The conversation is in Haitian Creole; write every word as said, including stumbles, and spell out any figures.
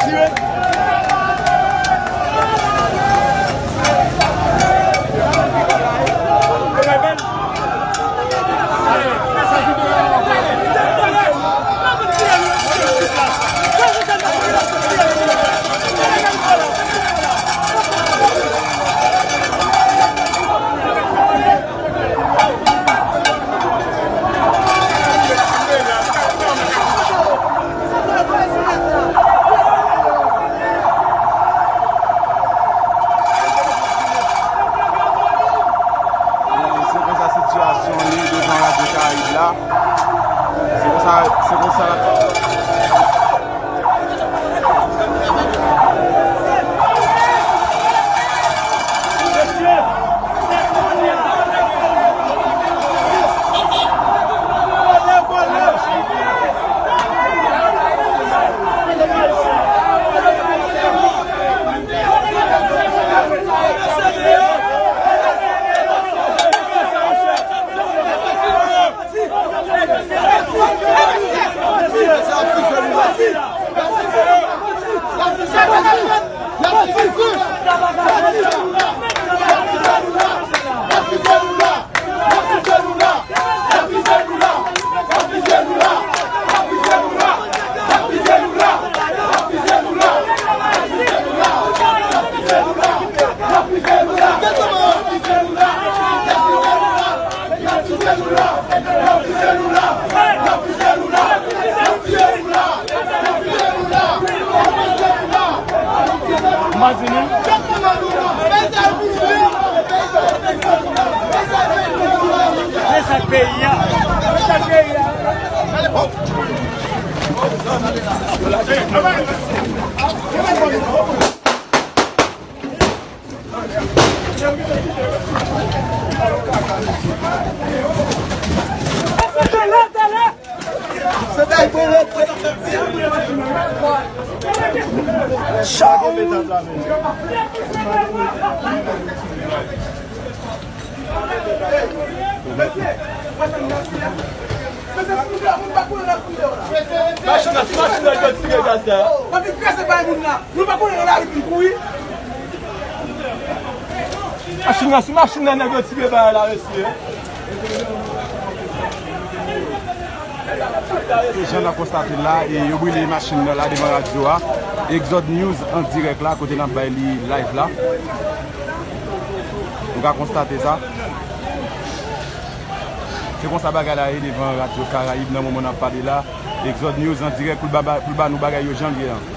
E se konsa sitiyasyon ye devan Radyo Karayib la. Se konsa, se konsa. Machin nan, machin nan, yo tire gaz la. Nou pa konnen nan lari pou n kouri. Machin nan, sou machin nan, nèg yo tire bagay la, mesye. E jan n ap konstate l la, e yo brile machin nan la devan radyo a. Exode News an dirèk la, kote n ap bay li live la. Nou ka konstate sa. Se konsa bagay la ye devan Radyo Karayib nan moman n ap pale la. Exode News an dirèk pou l ba, pou l ba nou bagay yo jan l ye an.